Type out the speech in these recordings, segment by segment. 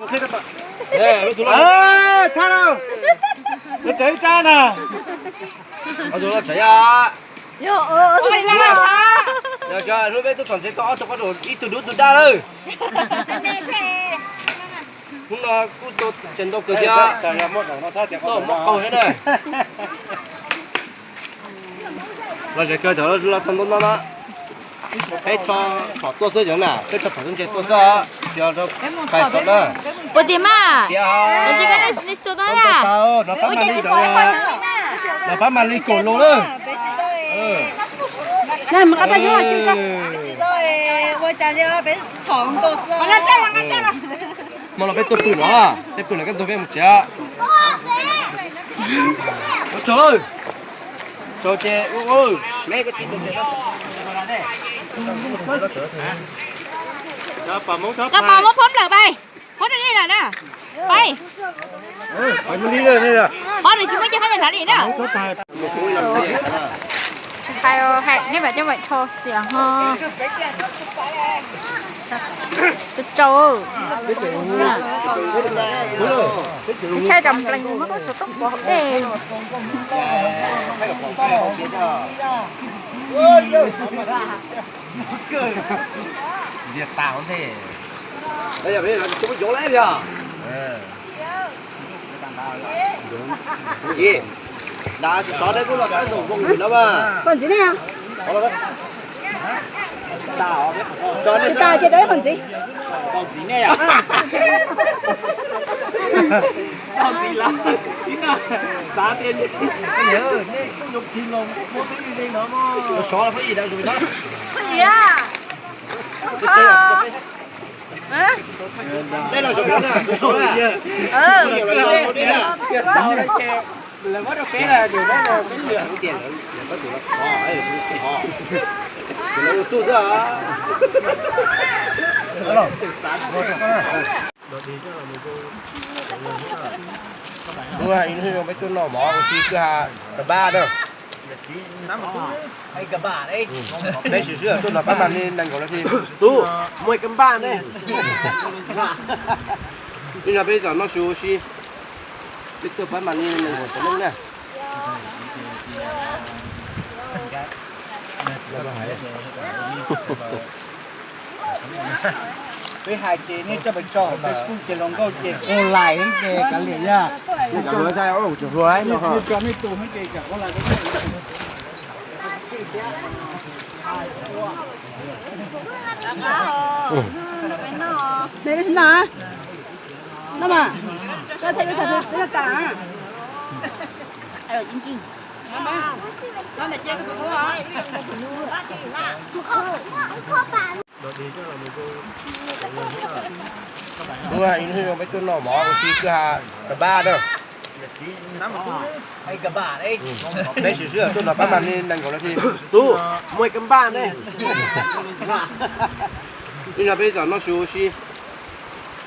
Thaj lawm, tus loj tsev ib rab na. Ob tug loj tsev ya. Yog hnub peb tuaj txhom ntses tau ob tug qab ib tug dub tus daj lawm. Hnub no kuj tseem ntau kawg thiab, muaj qaug thiab na. Los tsev kawg cov los txog ntua no na. Peb rho phom tuaj xwb cov na, peb rho phom ntses tuaj xwb, tsis yog rau pais xov na. Puas tiag mas? Tiag. Los tsis koj nej txua tau na. Los pab mam li ntawd, los pab mam li kaum lus na. Hmo no peb tuaj pw no, peb pw no koj ntug peb mus tsev. Ua tsaug, tsaug ces ua. Koj pab muab phob nplawm pais, phob nplawm li lawm na. Pais. Phob nws tsis muaj ces phob nws hnav li na. Tsis hais, hais nej mam coj mam rho xiam ho. Tsau tsau. Tshaj tsam plees muab koj xuas toj pov hauv dej. Ntiag tas ntej. Ntiag tas ntej. Ntawd tsis sov deb kub los kab zoo zoo lawm mas. Pog ntxiv ne? Tsis tas ces rau ib pog ntxiv. Sov phob yim da zus na. Phob yim. Dej los zoo na, zoo na. Phob yim los zoo na. Lawv muab rau peb na, lawv muab rau peb lwm. Tias lawv, lawv koj tus los thov, lawv tus los thov. Ces lawv ua txuj xwb. Hnub no peb tuaj noj mov ua si kwj ha kab npaj na. Peb sim sib tuaj no pab mam li nees nkaum nas this. Tub, muaj kab npaj ne. Hnub no peb txawm noj su ua si, peb tuaj pab mam li nees nkaum cov neeg na. Peb hais ces nej coj pes tsawg hauv Facebook ces hluas nkauj ces ua lais ces kav liam yog. Cov hluas ntxhais, cov hluas no, tso nej tus ces cov ua lais. Hnub no peb tuaj noj mov ua si kwj ha kab npaj na. Peb sim sib tuaj no pab mam li nees nkaum nas this. Tub, muaj kab npaj ne. Hnub no peb txawm noj su ua si,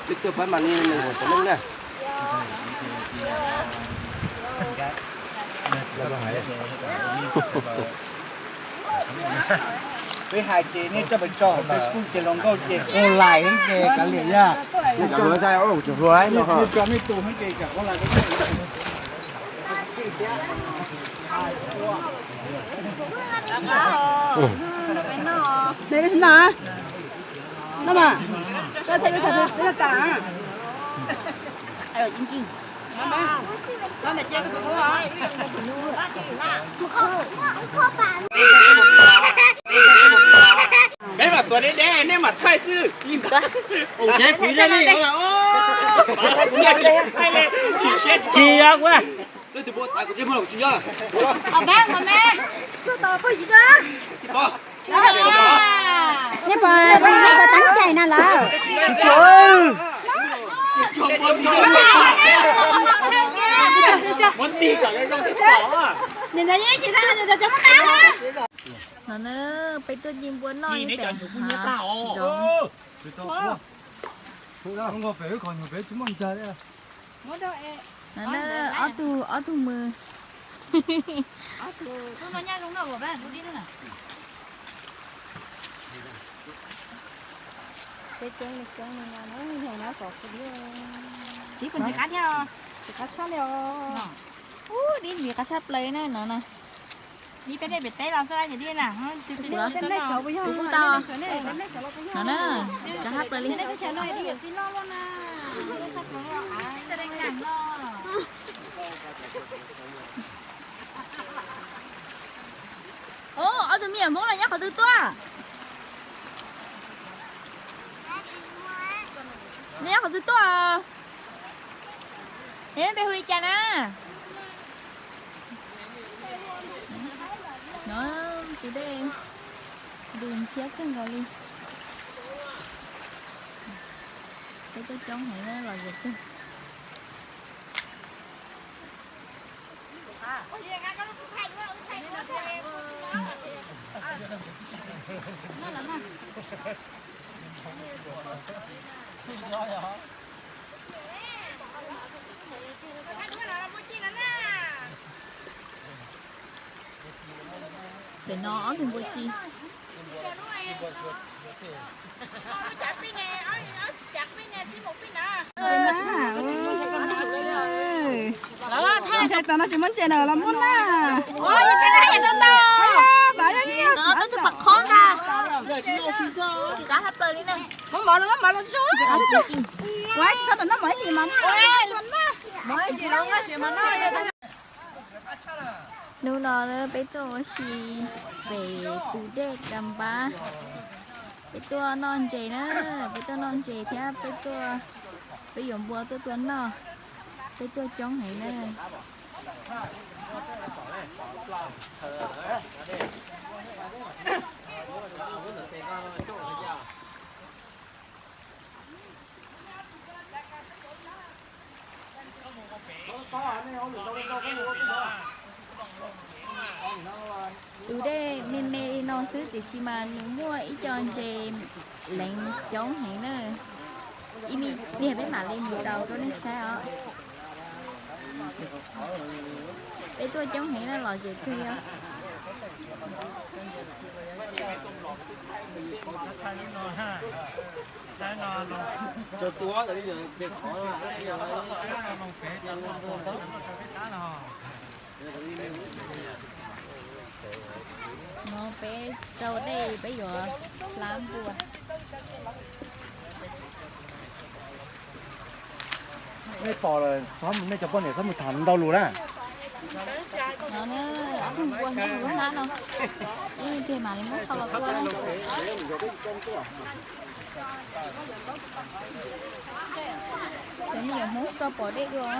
peb tuaj pab mam li nees nkaum cov neeg na. Peb hais ces nej coj pes tsawg hauv Facebook ces hluas nkauj ces ua lais ces kav liam yog. Cov hluas ntxhais, cov hluas no, tso nej tus ces cov ua lais. Peb mam tuav deb deb, nej mam thaij xwb. Ces kuv yog nej, tsis yog kuv. Nej puas, nej puas teeb cai na lawm? No na, peb tuaj nce npua noj ib pem hav zoov. No na, ob tug, ob tug mws. Peb coob li coob li no na, yog no kom kuv li. Txiv kuj ntxim qab thiab os. Ntxim qab tshaj li os. Ub, dib ntxim qab tshaj plaws na no na. Dib peb dej pem teb los xwb ces dib na. Kuv kuj tau. No na, ntxim qab tshaj plaws li. Ub, ob tug me nyuam Hmoob no nyob qhov twg tuaj? Neb nyob qhov twg tuaj? Neb npe hu li cas na? No, tus dej ntws ntshiab kawg nkaus li. Peb tuaj coob heev na, lom zem kawg. Pem no ob tug npua ci. Ntshai tas no tsis muab ntses na los muab na. Ua tsis tau noj mov ib tsis los na. Hnub no peb tuaj ua si pem tus dej Ka Npab, peb tuaj noj ntses na, peb tuaj noj ntses thiab peb tuaj, peb yuav npua tuaj tua noj, peb tuaj coob heev na. Tus dej me me li no xwb tiam sis mas nws muaj ib co ntses leev coob heev na. Ib me pliag peb mam li mus daus rau nej saib os. Peb tuaj coob heev na, lom zem kawg li os. No peb rau dej peb yuav hlab npua. Nej pom lawm, nej cov poj niam txhob mus tham ntau lus na. No, ob tug npua nyob hauv lub hlab no, ib pliag mam li muab thau los tua na. Cov me nyuam Hmoob tsis tau pom dej dua.